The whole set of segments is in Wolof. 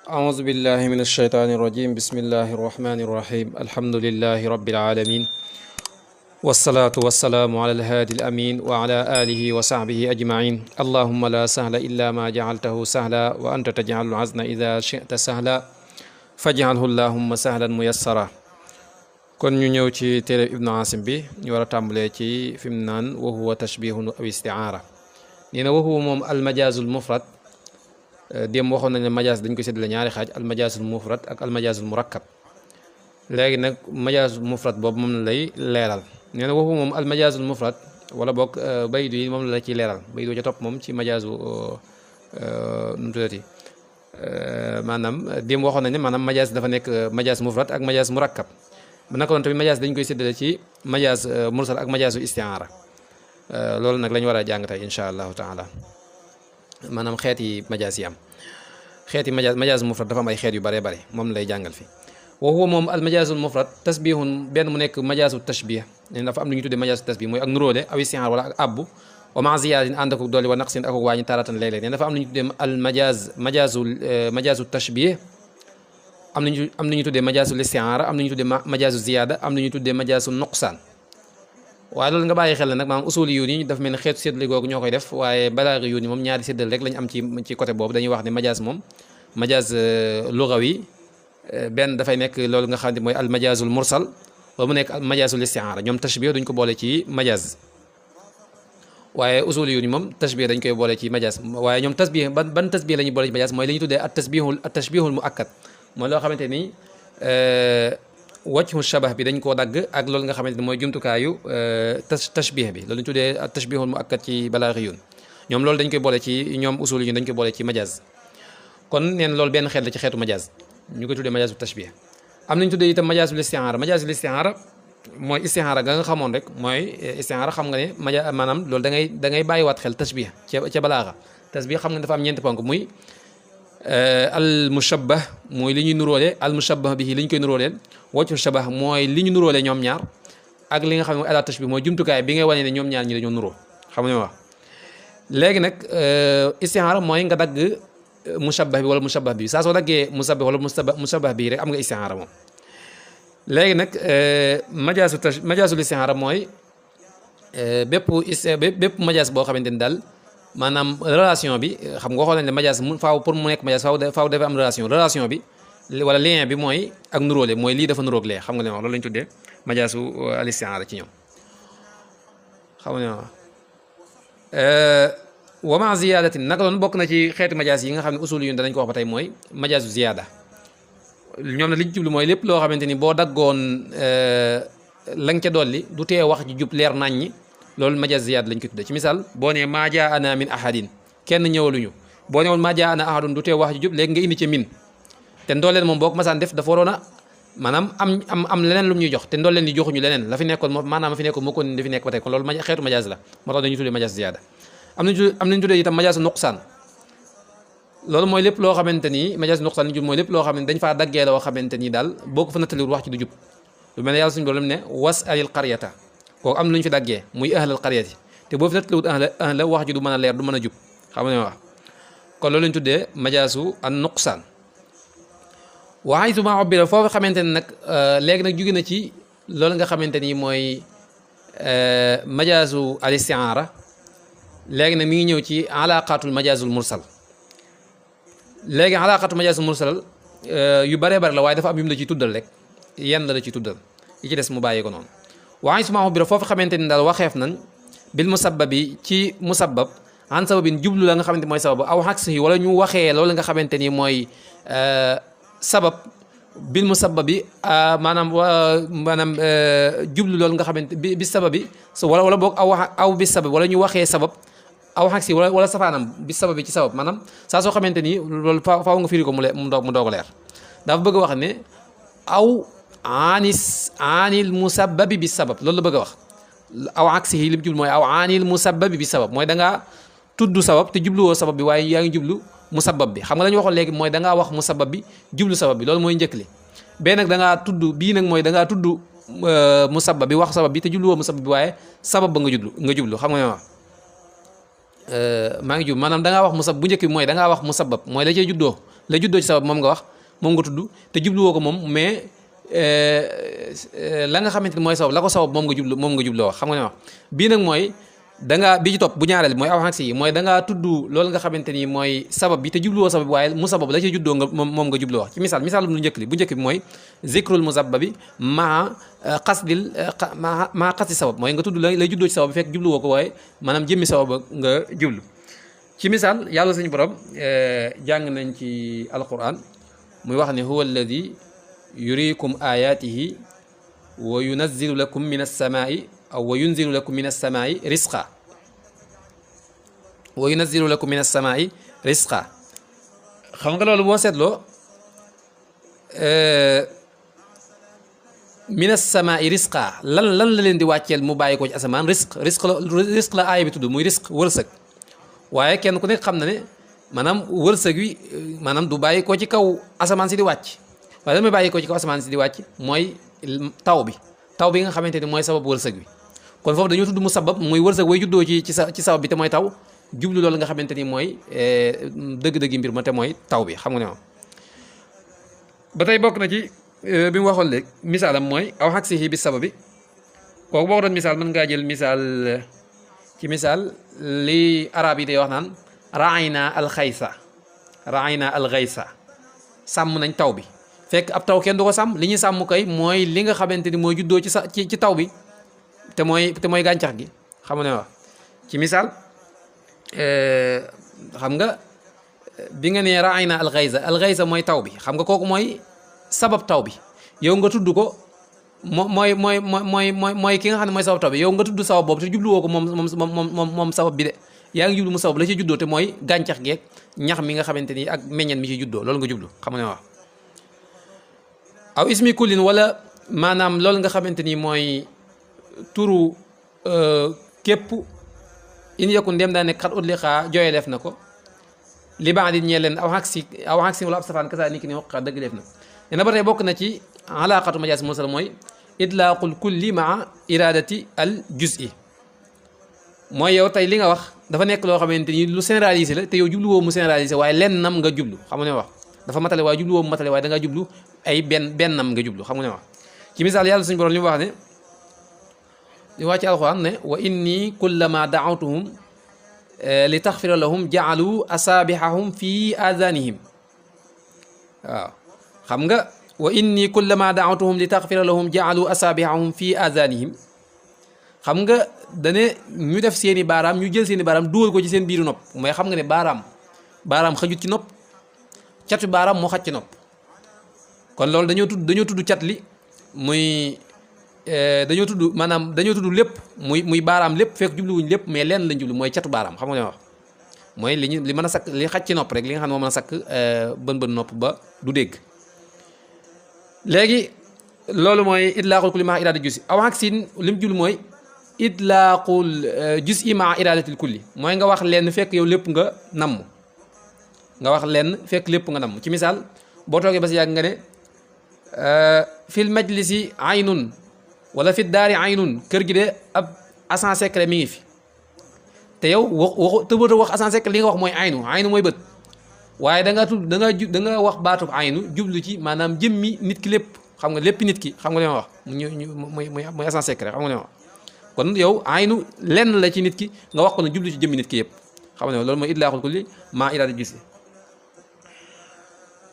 أعوذ بالله من الشيطان الرجيم بسم الله الرحمن الرحيم الحمد لله رب العالمين والصلاة والسلام على الهادي الأمين وعلى آله وصحبه أجمعين اللهم لا سهل إلا ما جعلته سهلا وأنت تجعل الحزن إذا شئت سهلا فاجعله اللهم سهلا ميسرا kon ñu ñëw ci téere Ibnu Asim bi ñu war a tàmbalee ci fi mu naan wa huwa tashbihun aw istiaara nee na wa huwa moom almajaazul mufrad démb waxoon nañ ne majaas dañ ko séddale ñaari xaaj almajaazul mufrad ak almajaazul murakkab léegi nag majaazul mufrad boobu moom lay leeral nee na wa huwa moom almajaazul mufrad wala boog baydu yi moom la ciy leeral baydu ca topp moom ci majaazu nu mu tuddati maanaam démb waxoon nañ ne maanaam majaas dafa nekk majaas mufrad ak majaas murakkab naka noonu tamit majaas dañ koy séddale ci majaas mursal ak majaasu istiaara loolu nag la ñu war a jàng tey incha allahu taala maanaam xeeti majaas yi am xeeti majaas mufrad dafa am ay xeet yu bëree bëri moom lay jàngal fi wa huwa moom al majaasul mufrad tasbihun benn mu nekk majaasu tashbih ne dafa am lu ñu tuddee majaasu tashbih mooy ak nuróole aw istiaara wala ak abbu wa ma ziyaadin ànd ak dolli wa naqsin ak wàññi taratan léeg-léeg ne dafa am lu ñu tuddee al majaasu tashbih am nañu tuddee majaasul istiaara am nañu tuddee majaasu ziyaada am nañu tuddee majaasu nuqsaan waaye loolu nga bàyyi xel nag maanaam usuli yu ni dafa mel ne xeetu séddale googu ñoo koy def waaye balaagi yu ni moom ñaari séddale rek lañu am ci côté boobu dañuy wax ne majaas moom majaas lugawi benn dafay nekk loolu nga xam ne mooy al majaasul mursal wala mu nekk al majaasul istiaara ñoom tashbih duñ ko boole ci majaas waaye usuli yu ni moom tashbih dañ koy boole ci majaas waaye ñoom tasbih ban tasbih la ñuy boole ci majaas mooy la ñuy tuddee at tashbihul muakkad mooy loo xamante ni wajhu shabah bi dañ koo dagg ak loolu nga xamante ni mooy jumtukaayu tashbih bi loolu ñu tuddee tashbihul muakkad ci balaaghiyun ñoom loolu dañ koy boole ci ñoom usul yi dañ koy boole ci majaaz kon neen loolu benn xeet la ci xeetu majaaz ñu koy tuddee majaazu tashbih am nañ tuddee itam majaazul istiaara mooy istiaara ga nga xamoon rek mooy istiaara xam nga ne maanaam loolu da ngay bàyyiwaat xel tashbih ca balaaxa tashbih xam nga dafa am ñeenti ponk muy al mushabbah mooy li ñuy nuróole al mushabbah bihi li ñu koy nuróoleel wajhu shabah mooy li ñu nuróole ñoom ñaar ak li nga xam ne mooy ala tashbih mooy jumtukaay bi ngay wane ne ñoom ñaar ñi dañoo nuróo xam nga wax léegi nag istiaara mooy nga dagg mushabbah bi wala mushabbah bi saa soo daggee mushabbah wala mushabbah bi rek am nga istiaara moom léegi nag majaasul istiaara mooy bépp majaas boo xamante ni daal maanaam relation bi xam nga waxoon nañ ne majaas faaw pour mu nekk majaas faaw dafa am relation bi wala lien bi mooy ak nuróole mooy lii dafa nuróog lee xam nga ne wax loolu lañu tuddee majaasu al istiaara ci ñoom xam nga ne wax wa ma ziyaadatin naka doon bokk na ci xeeti majaas yi nga xam ne usul yu danañ ko wax ba tey mooy majaasu ziyaada ñoom ne li ñu jublu mooy lépp loo xamante ni boo daggoon la nga ca dolli du tee wax ji jub leer naññi loolu majaas ziyaada lañ ko tuddee ci misaal boo nee maa jaa ana min ahadin kenn ñëwaluñu boo ne woon maa jaa ana ahadun du tee wax ji jub léegi nga indi ca min te ndooleen moom boo ko masaan def dafa waroon a maanaam am leneen lu mu ñuy jox te ndooleen li joxuñu leneen la fi nekkoon maanaam fi nekkoon moo ko di fi nekk ba tey kon loolu xeetu majaas la moo tax dañuy tuddee majaas ziyaada am nañu tuddee itam majaasu nuqsaan loolu mooy lépp loo xamante ni majaasu nuqsaan li jub mooy lépp loo xam ne dañ faa daggee loo xamante ni daal boo ko fa nattaliwul wax ci du jub lu mel ne yàlla suñu borom ne was'alil qaryata kooku am na lu ñu fi daggee muy ahlal qaryati te boo fi nattaliwut ahla wax ji du mën a leer du mën a jub xam nga wax kon loolu lañ tuddee majaasu an nuqsaan waaye su ma obbira foofu xamante ne nag léegi nag jóge na ci loolu nga xamante ni mooy majaasu al istiaara léegi nag mi ngi ñëw ci alaqatul majaasul mursal léegi alaqatul majaasul mursal yu bëree bëri la waaye dafa am yu mu la ciy tuddal rek yenn la ciy tuddal yi ci des mu bàyyi ko noonu waaye su ma obbira foofu xamante ni daal waxeef nañ bil musabbabi ci musabbab an sababin jublu la nga xamante mooy sabab aw xaksi yi wala ñu waxee loolu nga xamante ni mooy sabab bil musabbabi maanaam jublu loolu nga xamante bi sababi wala boog aw bi sabab wala ñu waxee sabab aw xaksi wala safaanam bi sababi ci sabab maanaam saa soo xamante ni loolu faaw nga firi ko mu doog a leer dafa bëgg a wax ne aw anil musabbabi bi sabab loolu la bëgg a wax aw aksi yi li mu jublu mooy aw anil musabbabi bi sabab mooy da ngaa tudd sabab te jubluwoo sabab bi waaye yaa ngi jublu musabab bi xam nga la ñu waxoon léegi mooy da ngaa wax musabab bi jublu sabab bi loolu mooy njëkk li bee nag da ngaa tudd bii nag mooy da ngaa tudd musabab bi wax sabab bi te jubluwoo musabab bi waaye sabab ba nga jublu xam nga ne wax maa ngi jub maanaam da ngaa wax musab bu njëkk bi mooy da ngaa wax musabab mooy la cee juddoo la juddoo ci sabab moom nga wax moom nga tudd te jubluwoo ko moom mais la nga xamante ni mooy sabab la ko sabab moom nga jubloo wax xam nga ne wax bii nag mooy dangaa bi ci topp bu ñaareel bi mooy aw xagsi yi mooy dangaa tudd loolu nga xamante ni mooy sabab bi te jubluwoo sabab waaye mu sabab la ci juddoo nga moom nga jubloo wax ci misaal lu njëkk li bu njëkk bi mooy zikrul musabbabi maa xasdi sabab mooy nga tudd lay juddoo ci sabab bi fekk jubluwoo ko waaye maanaam jëmmi sabab nga jublu ci misaal yàlla suñu borom jàng nañ ci alquran muy wax ne huwa alladi yurikum ayatihi wa yunazzilu lakum min as-samaa'i aw wa yunzilu lakum min as-samaa'i risqa wa yunazzilu lakum min as-samaa'i risqa xam nga loolu boo seetloo min as-samaa'i risqa lan la leen di wàcceel mu bàyyi ko ci asamaan risq la aaya bi tudd muy risq wërsëg waaye kenn ku nekk xam na ne maanaam wërsëg wi maanaam du bàyyi ko ci kaw asamaan si di wàcc waaye damay bàyyi ko ci kaw asamaan si di wàcc mooy taw bi nga xamante ni mooy sabab wërsëg wi kon foofu dañoo tudd mu sabab muy wërsëg way juddoo ci sabab bi te mooy taw jublu loolu nga xamante ni mooy dëgg-dëggi mbir ma te mooy taw bi xam nga ne moom ba tey bokk na ci bi mu waxoon léegi misaalam mooy aw xaksihi bi sababi kooku boo doon misaal mën ngaa jël misaal ci misaal li arab yi day wax naan raayna alxaysa sàmm nañ taw bi fekk ab taw kenn du ko sàmm li ñuy sàmm kay mooy li nga xamante ni mooy juddoo ci taw bi te mooy gàncax gi xam ne wax ci misaal xam nga bi nga nee raayna alxaysa mooy taw bi xam nga kooku mooy sabab taw bi yow nga tudd ko mooy ki nga xam ne mooy sabab taw bi yow nga tudd sabab boobu te jubluwoo ko moom sabab bi de yaa ngi jublu mu sabab la ci juddoo te mooy gàncax geeg ñax mi nga xamante ni ak meññeen mi ci juddoo loolu nga jublu xam ne wax aw ismi kullin wala maanaam loolu nga xamante ni mooy turu képp in yakun ndem daa nekk xat ut li xaa jooye def na ko li baax di ñee leen aw xaksi wala ab safaan kasaa ni ki ni wax dëgg def na nee na ba tey bokk na ci alaaqatu majaas mursal mooy itlaaqul kulli maa iradati al juz'i mooy yow tey li nga wax dafa nekk loo xamante ni lu généralisé la te yow jubluwoo mu généralisé waaye lennam nga jublu xam nga ne wax dafa matale waaye jubluwoo mu matale waaye da nga jublu ay bennam nga jublu xam nga ne wax ci misaal yàlla suñu borom li mu wax ne li wax ci alxuraan ne wa inni kullama daawtuhum li taxfira lahum jaalu asaabihahum fi adanihim waaw xam nga wa inni kullama daawtuhum li taxfira lahum jaalu asaabihahum fi adanihim xam nga dane ñu def seeni baaraam ñu jël seeni baaraam dugal ko ci seen biiru nopp mooy xam nga ne baaraam xajut ci nopp catu baaraam moo xaj ci nopp kon loolu dañoo tudd cat li muy dañoo tudd lépp muy baaraam lépp fekk jubluwuñ lépp mais lenn lañ jublu mooy catu baaraam xam nga ne wax mooy li mën a sakk li xaj ci nopp rek li nga xam ne moo mën a sakk bën nopp ba du dégg léegi loolu mooy idlaaqul kulli maa iraada jusi aw aksin li mu jublu mooy idlaaqul jusi maa iraadatil kulli mooy nga wax lenn fekk yow lépp nga namm nga wax lenn fekk lépp nga namm ci misaal boo toogee ba si yàgg nga ne fil majlisi aynun wala fi daari aynun kër gi de ab agent secret mi ngi fi te yow waxu tëbata wax agent secret li nga wax mooy aynu mooy bët waaye da nga wax baatub aynu jublu ci maanaam jëmmi nit ki lépp xam nga lépp nit ki xam nga li ma wax muy agent secret xam nga li ma wax kon yow aynu lenn la ci nit ki nga wax ko na jublu ci jëmmi nit ki yëpp xam nga loolu mooy idlaaxul kulli maa iraada jusi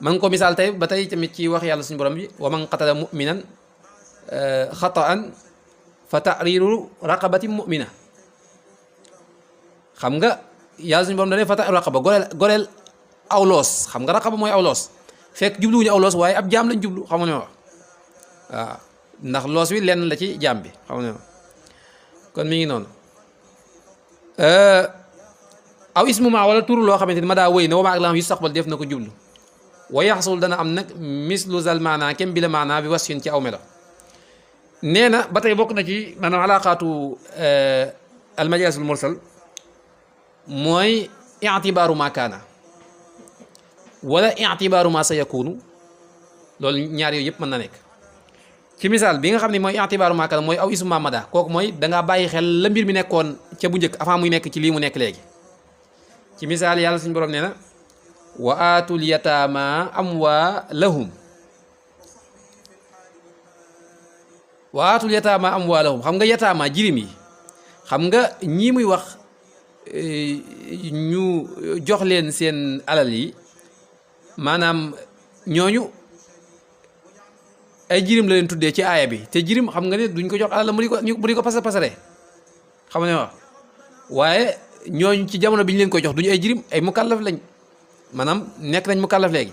man ko misaal tey ba tey tamit ci wax yàlla suñu borom bi wa man qatala muminan xataan fa tahriru raqabati mumina xam nga yàlla suñu borom dane fa tahriru raqaba goreel aw loos xam nga raqaba mooy aw loos fekk jubluwuñu aw loos waaye ab jaam lañ jublu xam nga ne wax waaw ndax loos wi lenn la ci jaam bi xam nga ne wax kon mi ngi noonu aw ismu ma wala turu loo xamante ni ma daa wëy ne wa ma ak lam yu saxbal def na ko jublu wa yaxsul dana am nag mislu zal maana kem bi la maana bi wasfin ci aw melo nee na ba tey bokk na ci maanaam alaaqaatu almajaasul mursal mooy i'tibaaru ma kaana wala i'tibaaru ma sa yakunu loolu ñaar yooyu yëpp mën na nekk ci misaal bi nga xam ne mooy i'tibaaru ma kaana mooy aw ismu mamada kooku mooy dangaa bàyyi xel la mbir mi nekkoon ca bu njëkk avant muy nekk ci lii mu nekk léegi ci misaal yàlla suñu borom nee na wa aatul yataama amwaalahum wa aatul yataama amwaalahum xam nga yataama jirim yi xam nga ñii muy wax ñu jox leen seen alal yi maanaam ñooñu ay jirim la leen tuddee ci aaya bi te jirim xam nga ne duñ ko jox alal mu di ko pasare xam nga ne wax waaye ñooñu ci jamono bi ñu leen koy jox duñu ay jirim ay mukallaf lañ maanaam nekk nañ mukallaf léegi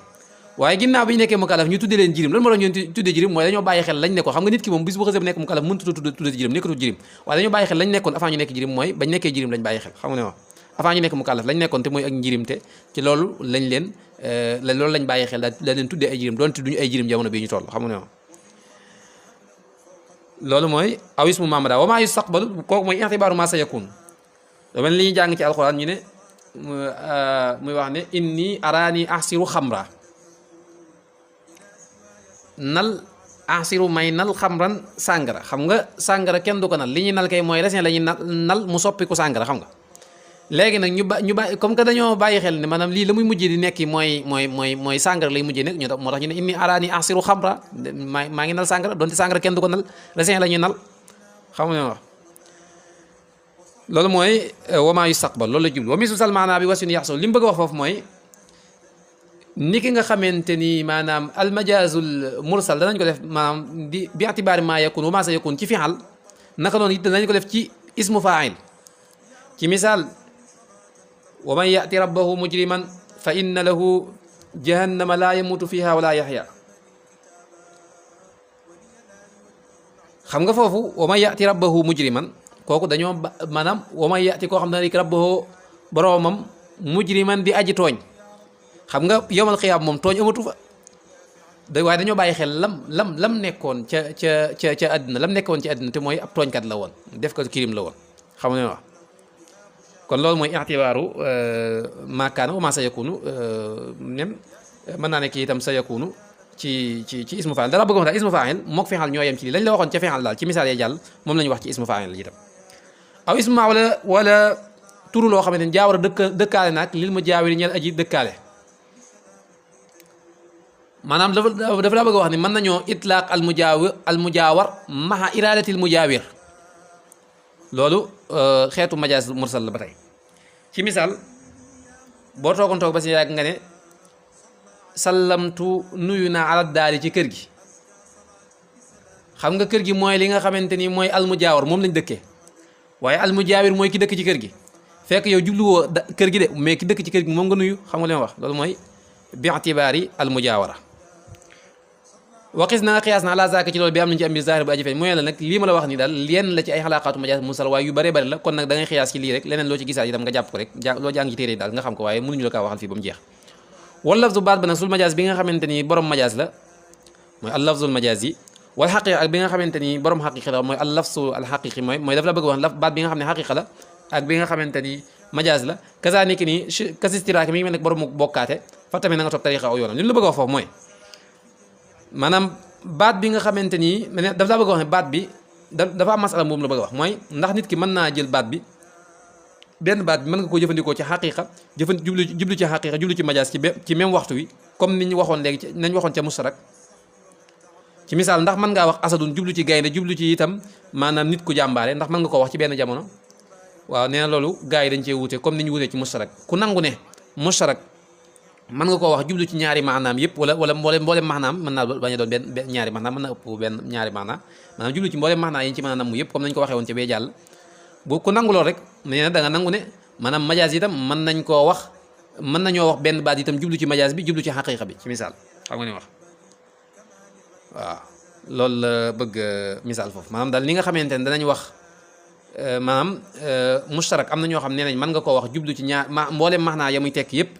waaye ginnaaw bi ñu nekkee mukallaf ñu tuddee leen jirim lan moo tax ñu tuddee jirim mooy dañoo bàyyi xel lañ nekkoon xam nga nit ki moom bis bu xasee bu nekk mukallaf mënut a tuddee jirim nekkatul jirim waaye dañoo bàyyi xel lañ nekkoon avant ñu nekk jirim mooy bañ nekkee jirim lañ bàyyi xel xam nga ne wax avant ñu nekk mukallaf lañ nekkoon te mooy ak njirim te ci loolu lañ leen loolu lañ bàyyi xel da leen tuddee ay jirim doonte duñu ay jirim jamono bii ñu toll xam nga ne wax loolu mooy aw ismu mamada wa maa yustaqbalu kooku mooy i'tibaaru maa sayakun da mel li ñuy jàng ci alxuraan ñu ne muy wax ne inni araani asiru xamra nal asiru may nal xamran sàngara xam nga sàngara kenn du ko nal li ñuy nal kay mooy resin la ñuy nal mu soppiku sàngara xam nga léegi nag ñu ba comme que dañoo bàyyi xel ne maanaam lii la muy mujjee di nekki mooy sàngara lay mujjee nekk ñu moo tax ñu ne inni araani asiru xamra maa ngi nal sàngara donte sàngara kenn du ko nal resin la ñuy nal xam nga wax loolu mooy wama yustaqbal loolu la jublu wa misu salmaana bi wasin yaxsul li mu bëgg a wax foofu mooy ni ki nga xamante ni maanaam almajazul mursal danañ ko def maanaam bi atibaari maa yakun wa maa sa yakun ci fi'al naka noonu it danañ ko def ci ismu fa'il ci misaal wa man ya'ti rabbahu mujriman fa inna lahu jahannama laa yamutu fiha wala yaxya xam nga foofu wa man ya'ti rabbahu mujriman kooku dañoo maanaam wa man ya'ti koo xam ne rek rabbahu boroomam mujriman di aji tooñ xam nga yowmal xiyaam moom tooñ amatu fa waaye dañoo bàyyi xel lam nekkoon ca àddina lam nekkoon ci àddina te mooy ab tooñkat la woon def ko kirim la woon xam nga wax kon loolu mooy i'tibaaru maakaana wa maa sa yakunu nem mën naa ne kii itam sa yakunu ci ismu faa'il dara bëgg wax daal ismu faa'il mook fi'al ñoo yem ci lii lañ la waxoon ca fi'al daal ci misaal ya jàll moom la ñu wax ci ismu faa'il itam aw ismu maa wala turu loo xamante ne jaawara dëkkaale naag lil mu jaawiri ñeel aji dëkkaale maanaam dafa laa bëgg a wax ni mën nañoo itlaaq al mujaawar maha iradatil mujaawir loolu xeetu majaas mursal la ba tey ci misaal boo toogoon toog ba si yàgg nga ne sallamtu nuyu naa ala daari ci kër gi xam nga kër gi mooy li nga xamante ni mooy al mujaawar moom lañ dëkkee waaye al mujaawir mooy ki dëkk ci kër gi fekk yow jubluwoo kër gi de mais ki dëkk ci kër gi moom nga nuyu xam nga li ma wax loolu mooy bi itibaari al mujaawara waqis na nga xiyaas na ala zaaka ci loolu bi am nañu ci am bi zahir bu aji feeñ mooy la nag lii ma la wax ni daal yenn la ci ay xalaaqaatu majaas mursal waaye yu bare bare la kon nag da ngay xiyaas ci lii rek leneen loo ci gisaat itam nga jàpp ko rek loo jàng ci téere daal nga xam ko waaye mënuñu la kaa waxal fii ba mu jeex wal lafzu baat ba nag sul majaas bi nga xamante ni borom majaas la mooy al lafzul majaas yi wal xaqiqa ak bi nga xamante ni borom xaqiqa la mooy al lafzu al xaqiqi mooy daf la bëgg wax baat bi nga xam ne xaqiqa la ak bi nga xamante ni majaas la kazaalika ni kasistiraak mi ngi mel ne borom bokkaate fa tamit na nga topp tariqa aw yoonam li mu la bëgg a wax foofu mooy maanaam baat bi nga xamante ni daf laa bëgg a wax ne baat bi dafa am masala moom la bëgg a wax mooy ndax nit ki mën naa jël baat bi benn baat bi mën nga koo jëfandikoo ci xaqiqa jublu ci xaqiqa jublu ci majaas ci même waxtu wi comme ni ñu waxoon léegi nañ waxoon ca mustarak ci misaal ndax mën ngaa wax asadun jublu ci gaynde jublu ci itam maanaam nit ku jàmbaare ndax mën nga koo wax ci benn jamono waaw nee na loolu gars yi dañ cee wuute comme ni ñu wuutee ci mustarak ku nangu ne mustarak mën nga koo wax jublu ci ñaari maanaam yëpp wala mboolem maanaam mën naa bañ a doon benn ñaari maanaam mën na ëpp benn ñaari maanaam maanaam jublu ci mboolem maanaam yi ñu ci mën a namm yëpp comme nañ ko waxee woon ci bee jàll bu ku nangu lool rek nee na da nga nangu ne maanaam majaas itam mën nañoo wax benn baat itam jublu ci majaas bi jublu ci xaqiiqa bi ci misaal xam nga ni wax waaw loolu la bëgg misaal foofu maanaam daal li nga xamante ne danañ wax maanaam mushtarak am na ñoo xam ne nañ mën nga koo wax jublu ci mboolem maanaa ya muy tekk yëpp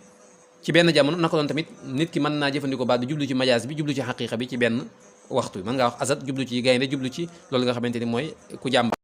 ci benn jamono naka doon tamit nit ki mën naa jëfandikoo baat bi jublu ci majaas bi jublu ci xaqiiqa bi ci benn waxtu bi mën ngaa wax asad jublu ci gaynde jublu ci loolu nga xamante ni mooy ku jàmba